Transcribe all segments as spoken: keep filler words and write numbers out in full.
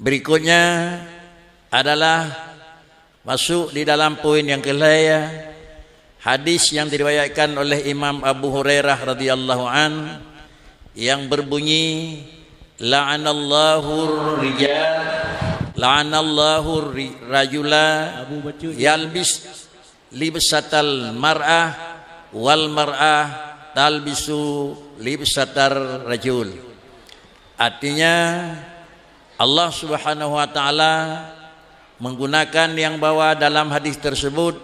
Berikutnya adalah masuk di dalam poin yang kelhèe, hadis yang diriwayatkan oleh Imam Abu Hurairah radhiyallahu an yang berbunyi, "La'anallahu rijal, la'anallahu ri-, rajula yalbis libsatal mar'ah wal mar'ah talbisu libsatar rajul." Artinya, Allah Subhanahu wa Ta'ala menggunakan yang bahwa dalam hadis tersebut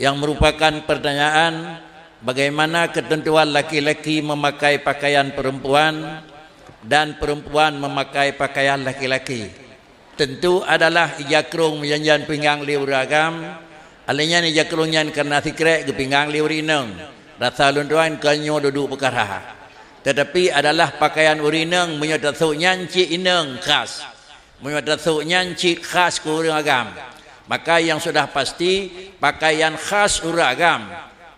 yang merupakan pertanyaan bagaimana ketentuan laki-laki memakai pakaian perempuan dan perempuan memakai pakaian laki-laki. Tentu adalah ija krông meujan-jan pinggang lé ureuëng agam, alinyan ija krông nyan karena sikrek geupinggang lé ureuëng inong. Rasa lôn tuan ka nyoe dudoe peukara. Tetapi adalah pakaian ureuëng inong meunyoe tasok nyan cit inong khas. Meunyoe tasok nyan cit khas keu ureuëng agam. Maka yang sudah pasti pakaian khas ureuëng agam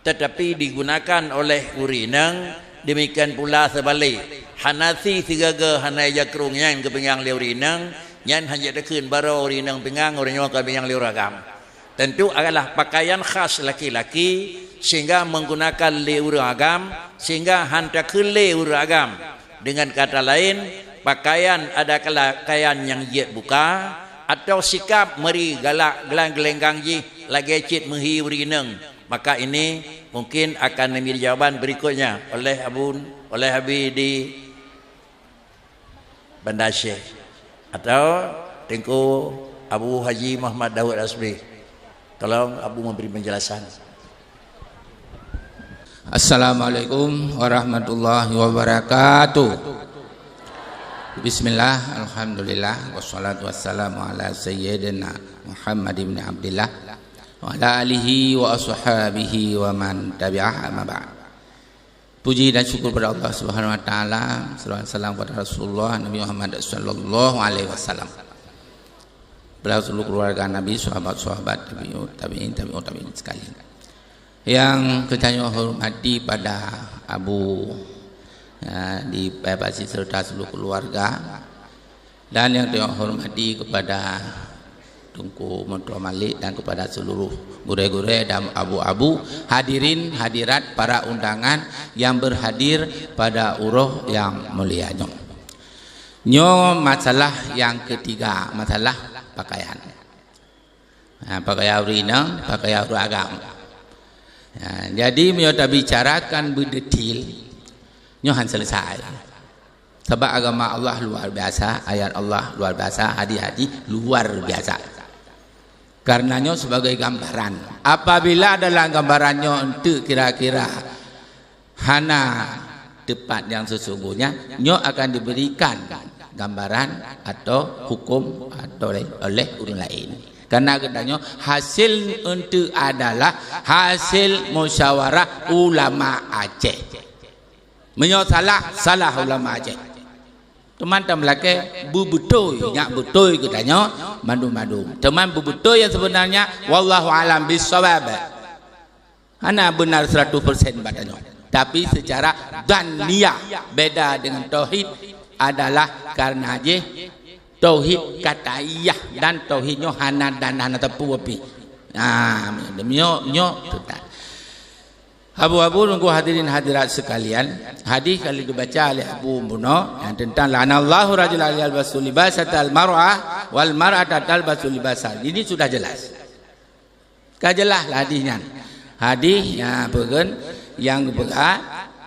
tetapi digunakan oleh ureuëng inong, demikian pula sebaliknya. Hana si sigaga hana ija krông nyan geupinggang lé ureuëng inong, nyan hana jeuet takheun baroe ureuëng inong pinggang ureuëng nyoe ka pinggang lé ureuëng agam. Tentu adalah pakaian khas laki-laki sehingga menggunakan lé ureuëng agam sehingga hana takheun lé ureuëng agam. Dengan kata lain, pakaian ada pakaian nyang jeuet buka atau sikap meuri galak geulanggelenggang jih lagée cit meuhi ureuëng inong. Maka ini mungkin akan menjadi jawaban berikutnya oleh Abu, oleh Abi di Banda Aceh atau Teungku Abu Haji Muhammad Daud Asbi. Tolong Abu memberi penjelasan. Assalamualaikum warahmatullahi wabarakatuh. Bismillah, alhamdulillah, wassalatu wassalamu ala sayyidina Muhammad ibn Abdillah wa ala alihi wa ashabihi wa man tabi'ah, amma ba'd. Puji dan syukur pada Allah Subhanahu wa Taala, salawat salam kepada Rasulullah Nabi Muhammad sallallahu alaihi wasallam, pada seluruh keluarga Nabi, sahabat-sahabat, tabi'ut tabi'in, tabi'ut tabi'in sekalian. Yang kita hormati pada Abu, ya, di Paya Pasi serta seluruh keluarga, dan yang terhormati kepada Teungku Meutuah Malik dan kepada seluruh gurée-gurée dan abu-abu, hadirin hadirat, para undangan yang berhadir pada uroe yang mulia nyoe. Nyoe masalah yang ketiga, masalah pakaian. Ha, pakaian ureuëng inong, pakaian ureuëng agam. Ha, jadi meunyoe tabicarakan beudetil, nyoe han selesai. Sabab agama Allah luar biasa, ayat Allah luar biasa, hadis-hadis luar biasa. Karena nyoe sebagai gambaran. Apabila dalam gambaran nyoe enteuk kira-kira hana tepat yang sesungguhnya, nyoe akan diberikan gambaran atau hukum atau oleh, oleh ureuëng lain. Karena geutanyoe hasil enteuk adalah hasil musyawarah ulama Aceh. Meunyoe salah, salah ulama Aceh. Teuma tameulakée beubeutôi, nyak beutôi geutanyoe mandum-mandum. Teuma beubeutôi yang sebenarnya, wallahu alam bissawab. Hana benar seratus persen bak tanyoe. Tapi secara dhanniyah, beda dengan tauhid adalah karena jih tauhid qat'iyah dan tauhid nyoe hana dan hana teupeu pih. Nah, nyoe, nyoe teuntang. Abu-abu, nunggu hadirin hadirat sekalian, hadis kali dibaca oleh Abu Buno yang tentang la'anallahu rajulan yalbasu libasatal mar'ah wal mar'ata talbasu libasal. Ini sudah jelas. Ka jelas lah hadis nyan. Hadis nyang peugah, nyang geupeugah,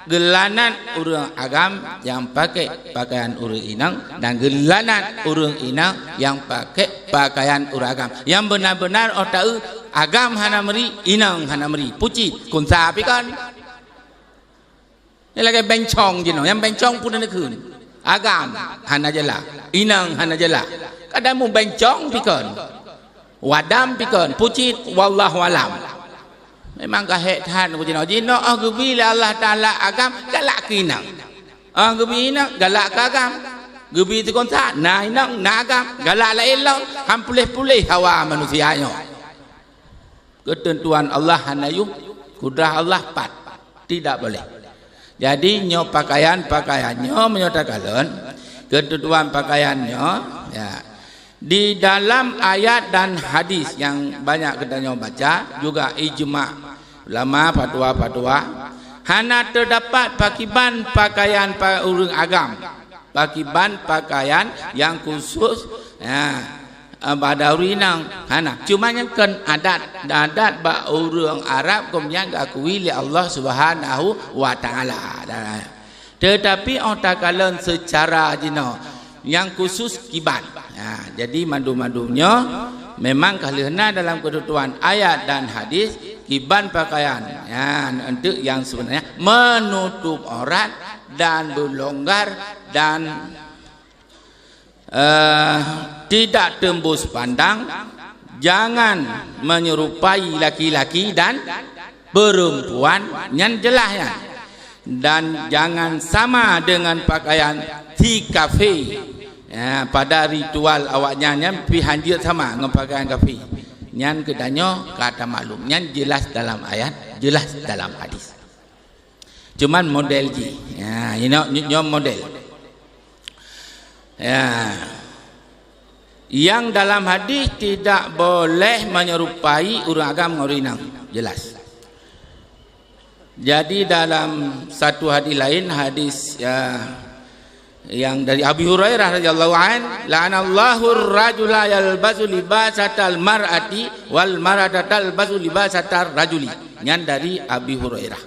geulanat ureuëng agam nyang pakai pakaian ureuëng inong dan geulanat ureuëng inong nyang pakai pakaian ureuëng agam. Nyang beuna-beuna oh taeu agam hana meuri, inong hana meuri. Pucit, kunsa pih kon. Nyan lagée bencong jinoe, nyang bencong pun hana kheun. Agam hana jeulaih, inong hana jeulaih. Kadang mu bencong pih kon. Wadam pih kon, pucit, wallahu alam. Memang ka hék that ku jinoe. Jinoe oh geubi lé Allah Taala agam galak keu inong. Oh geubi inong galak keu agam. Geubi teukonsa na inong na agam galak laén lom. Han puléh-puléh hawa manusia nyoe. Keuteuntuan Allah hana yum, kudrah Allah pat. Tidak boleh. Jadi nyoe pakaian-pakaian nyoe meunyoe takalon, keuteuntuan pakaian nyoe, ya. Di dalam ayat dan hadis nyang banyak geutanyoe baca, juga ijma ulama, fatwa-fatwa, hana teudapat pakiban pakaian pa-, ureuëng agam, pakiban pakaian nyang khusus, ya, bak ureuëng inong, hana. Cuma nyan kon adat, adat bak ureuëng Arab keumudian geukui lé Allah Subhanahu wa Taala. Teutapi óh takalon seucara jinoe nyang khusus kiban. Ha, jadi mandum-mandum nyoe memang ka lheueh na dalam keutentuan ayat dan hadis, kiban pakaian, ya, untuk yang sebenarnya menutup aurat dan berlonggar dan eh, tidak tembus pandang, jangan menyerupai laki-laki dan perempuan, nyan jeulaih nyan. Dan jangan sama dengan pakaian si kafé. Ya, pada ritual awaknyan nyan pih hanjeuet sama ngon pakaian kafé. Nyan geutanyoe ka tamaklum. Nyan jeulaih dalam ayat, jeulaih dalam hadis. Cuman model jih. Ya, inoe nyoe model. Ya. Yang dalam hadis tidak boleh menyerupai ureuëng agam ngon ureuëng inong. Jeulaih. Jadi dalam satu hadis lain, hadis, ya, yang dari Abi Hurairah radhiyallahu an, "La'anallahu ar-rajula yalbasu libasatal mar'ati wal mar'ata talbasu libasatar rajuli." Nyan dari Abi Hurairah.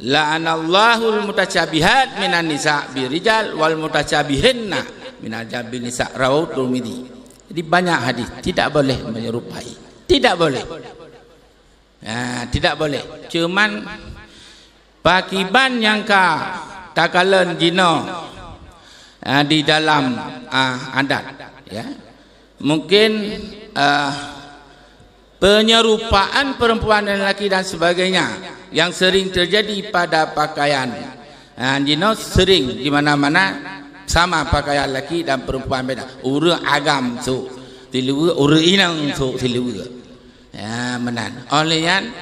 "La'anallahul mutasyabihat minan nisa birijal wal mutasyabihinna minal rijal bin nisa," rawahu Tirmidzi. Jadi banyak hadis, tidak boleh menyerupai. Tidak boleh. Ha, tidak boleh. Cuman pakiban nyang ka takalon jinoe, ha, di dalam, ah, adat, ya. Mungkin, eh, penyerupaan perempuan dan lelaki dan sebagainya yang sering terjadi pada pakaian. Ha, jinoe sering di mana-mana sama pakaian laki dan perempuan beda. Ureuëng agam sôk siluweue, ureuëng inong sôk siluweue. Ya, meunan. Óh lheueh nyan,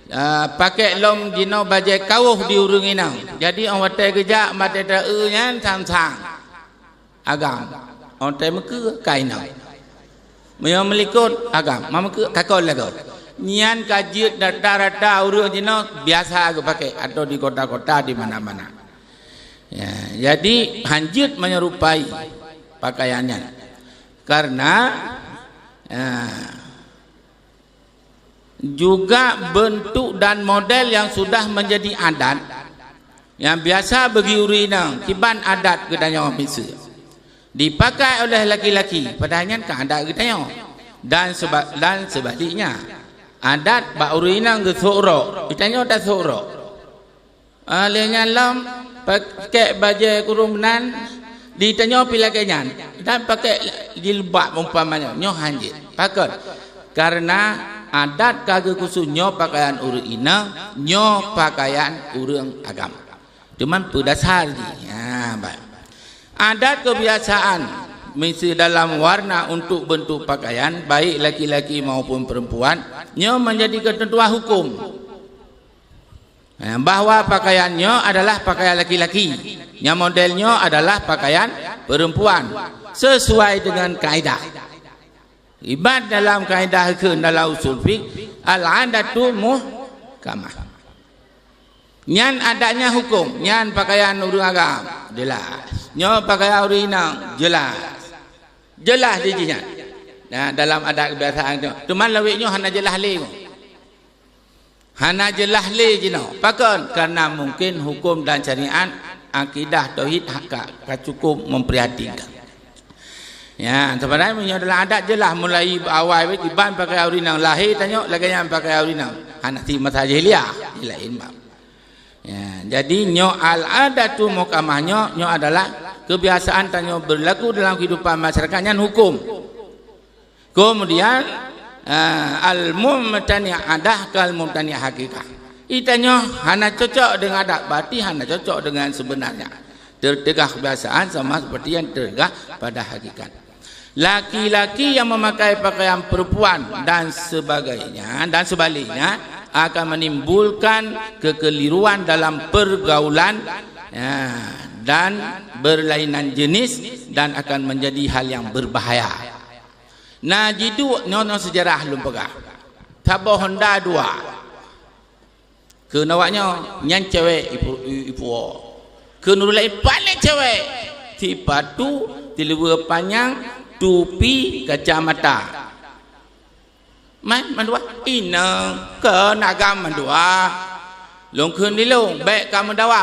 eh, pakék lom jinoe bajée kawoh di ureuëng inong. Jadi óh watée geujak maté ta-eu nyan sang-sang agam. Óh watée meukeue ka inong. Meunyoe meulikot agam, ma meukeue ka kon lagoe. Nyan ka jeuet rata-rata ureuëng jinoe biasa geupakék atau di kota-kota di mana-mana. Ya, jadi hanjeuet menyerupai pakaian nyan. Karena, ya, juga bentuk dan model yang sudah menjadi adat, yang biasa bagi ureuëng inong, kiban adat geutanyoe miseue. Dipakai oleh laki-laki, padahai nyan ka adat geutanyoe. Dan seba-, dan sebaliknya, adat bak ureuëng inong geusôk rok, geutanyoe tasôk rok. Ah, lheueh nyan lom, pakék bajée kureueng meunan, di tanyoe pih lagée nyan, dan pakék jilbab umpamanya, nyoe hanjeuet. Pakon? Karena adat ka geukhusos nyoe pakaian ureuëng inong, nyoe pakaian ureuëng agam. Cuman peudasar jih. Ha, baik. Adat kebiasaan miseue dalam warna untuk bentuk pakaian, baik laki-laki maupun perempuan, nyoe menjadi ketentuan hukum. Eh, bahwa pakaian nyoe adalah pakaian laki-laki, nyang model nyoe adalah pakaian perempuan, sesuai dengan kaedah. Iban dalam kaedah kheun dalam usul fiqh, al-'adatu muhkamah. Nyan adatnya hukum, nyan pakaian ureuëng agam, jelas. Nyoe pakaian ureuëng inong, jelas. Jelas di jih nyan. Nah, dalam adat kebiasaan nyoe. Teuma lawét nyoe hana jelas lé. Hana jeulaih lé jinoe. Pakon? Karena mungkin hukum dan syariat, akidah, tauhid, hak ka, ka cukup memprihatinkan. Ya, sebenarnya meunyoe dalam adat jeulaih, mulai awai wéh, kiban pakai ureuëng inong, lahé tanyoe lagée nyan pakai ureuëng inong. Hana si masa jahiliyah, laén bab. Ya, jadi nyoe al-'adatu muhkamah nyoe, nyoe adalah kebiasaan tanyoe berlaku dalam kehidupan masyarakat nyan hukum. Kemudian, eh, al-mumtani' adah kal-mumtani' hakikah. Itanyoe hana cocok dengan adat, berarti hana cocok dengan sebenarnya. Tertegah kebiasaan sama seperti yang tertegah pada hakikat. Laki-laki yang memakai pakaian perempuan dan sebagainya, dan sebaliknya, akan menimbulkan kekeliruan dalam pergaulan, ya, dan berlainan jenis dan akan menjadi hal yang berbahaya. Na jiduek nyoe-nyoe sejarah lôn peugah. Saboh honda dua. Keu awak nyoe, nyan cewek ipu-, ipuwoe. Keu ureuëng laén paléng cewek, sipatu, siluweue panyang, tupi, kacamata. Man, mandua, inong, keu agam mandua. Lôn kheun lé lôn, bék ka meudawa.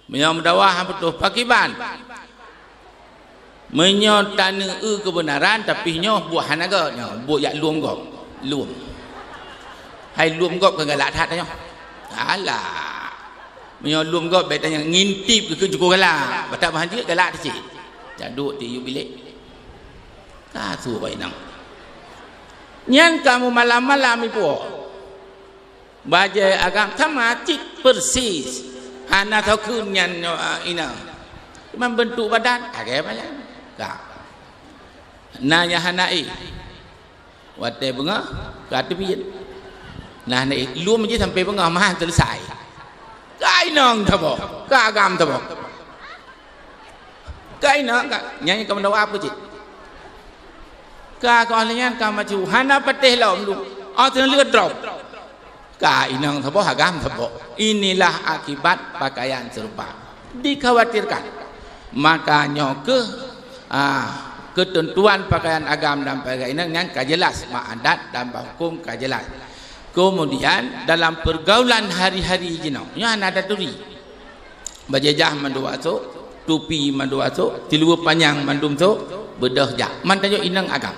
Meunyoe meudawa hana putôh, pakriban? Meunyoe taneu-eu keubeunaran, tapi nyoe buet hana gét nyoe, buet jak lom gob. Lom. Hai lom gob keu galak that nyoe. Alah. Meunyoe lom gob, bék tanyong ngintip keu, keu jukô galak. Batak meuhanjeuet galak teucit. Jak duek tiyueb bilék. Ka su bak inong. Nyan kamoe malam-malam ipuwoe. Bajée agam sama cit persis. Hana soe kheun nyan nyoe, ah, inong. Cuma bentuk badan, agée badan. Ka. Na nyang hana éh. Watée beungoh, ka teubiet. Na hana éh, lom jih sampai beungoh, meuhan selesai. Ka inong saboh, ka agam saboh. Ka inong, ka, nyan ka meudawa peue cit? Ka, ka lheueh nyan ka macu, hana patéh lom lu. Oh, teuneuh leuet drop. Ka inong saboh, agam saboh. Inilah akibat pakaian serupa. Dikhawatirkan. Maka nyoe keuh, ah, keuteuntuan pakaian agam dan pakaian inong nyan ka jeulaih bak adat dan bak huköm ka jeulaih. Keumudian, dalam peurgaulan hari-hari jinoe, nyoe hana taturi. Bajée jah mandua sôk, tupi mandua sôk, siluweue panyang mandum sôk, beudôh jak. Man tanyoe inong agam.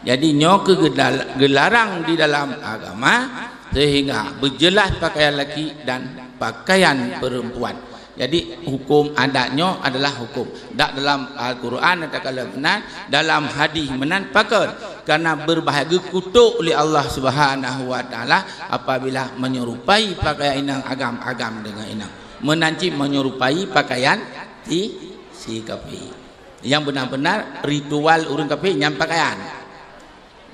Jadi, nyoe keuh geudal-, geularang di dalam agama, seuhingga beujeulaih pakaian laki dan pakaian peurempuan. Jadi, huköm adat nyoe adalah huköm. Dak dalam Al-Quran takalon meunan, dalam hadis meunan, pakon? Karena beubahaya, geukutok lé Allah Subhanahu wa Taala apabila menyerupai pakaian inong agam, agam deungon inong. Meunan cit menyerupai pakaian si, si kafé. Nyang beuna-beuna ritual ureuëng kafé nyan pakaian.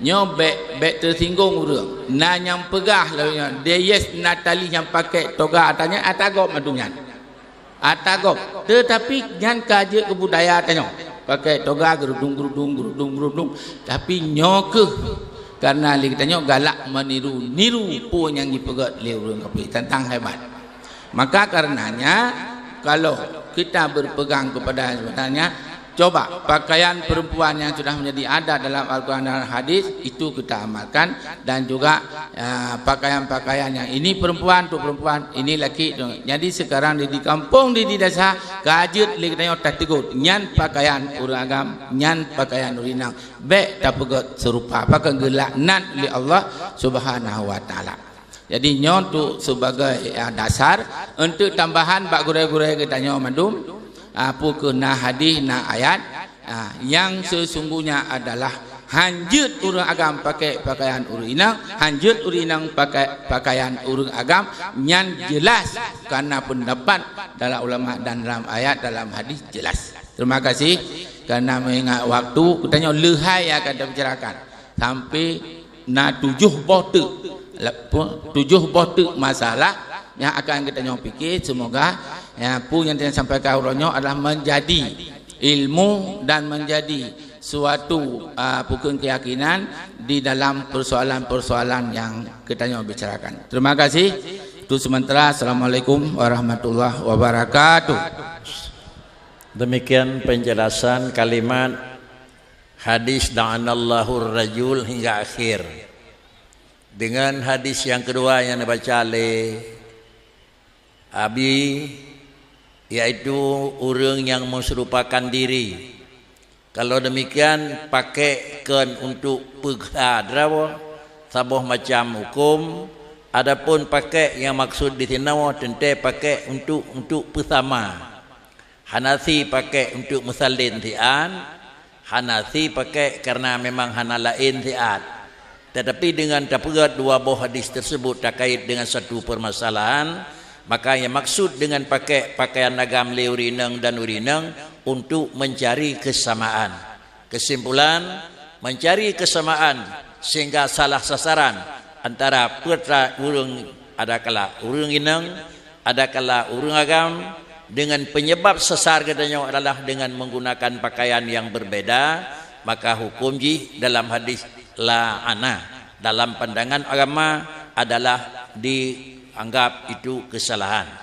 Nyoe bék, bék teusinggong ureuëng. Na nyang peugah lagée nyoe, Déyés Natali nyang pakai toga ata nyan, ata gob mandum nyan. Ata gob. Teutapi nyan ka jeuet keu budaya tanyoe. Pakai toga geurudung-geurudung, geurudung-geurudung. Tapi nyoe keuh karena lé geutanyoe galak meuniru-niru peue nyang jipeugét lé ureuëng kafé, tantang hebat. Maka karenanya, kalau kita berpegang kepada sebenarnya, coba pakaian perempuan yang sudah menjadi adat dalam Al-Quran dan hadis, itu kita amalkan, dan juga, ya, pakaian-pakaian yang ini perempuan untuk perempuan, ini laki untuk. Jadi sekarang di, di kampung, di, di desa, ka jeuet lé geutanyoe tateugôt, nyan pakaian ureuëng agam, nyan pakaian ureuëng inong. Bék tapeugét serupa, pakon geulaknat lé Allah Subhanahu wa Taala. Jadi, nyoe tu sebagai, ah, dasar untuk tambahan bak gurée-gurée geutanyoe mandum, ah, peu kheueh na hadis, na ayat, ah, yang sesungguhnya adalah hanjeuet ureuëng agam pakai pakaian ureuëng inong, hanjeuet ureuëng inong pakai pakaian ureuëng agam, nyan jeulaih karena pendapat dalam ulama dan dalam ayat, dalam hadis jeulaih. Terima kasih karena mengingat waktu, geutanyoe leuhai akan tabicarakan sampai na tujoh boh teuk, tujoh boh teuk masalah nyang akan geutanyoe pikir. Semoga, ya, peue nyang tasampaikan uroe nyoe adalah menjadi ilmu dan menjadi suatu, ah, peue kheun, keyakinan di dalam persoalan-persoalan nyang geutanyoe bicarakan. Terima kasih. Untuk sementara, Assalamualaikum warahmatullahi wabarakatuh. Demikian penjelasan kalimat hadis "La'anallahu rajul" hingga akhir. Dengan hadis yang kedua yang dibaca oleh Abi, yaitu ureuëng nyang meuserupakan diri. Kalau demikian, pakai kon untuk peugah droe saboh macam huköm, adapun pakai nyang maksud di sinoe teuntée pakai untuk, untuk peusama. Hana si pakai untuk meusalin siat, hana si pakai karena memang hana laén siat. Tetapi dengan tapeugét dua boh hadis tersebut terkait dengan satu permasalahan, maka yang maksud dengan pakai pakaian agam lé ureuëng inong dan ureuëng inong untuk mencari kesamaan. Kesimpulan, mencari kesamaan sehingga salah sasaran antara peue ta ureuëng, adakala ureuëng inong, adakala ureuëng agam, Dengan penyebab sesar geutanyoe adalah dengan menggunakan pakaian yang berbeda, maka hukum jih dalam hadis la'ana, dalam pandangan agama adalah dianggap itu kesalahan.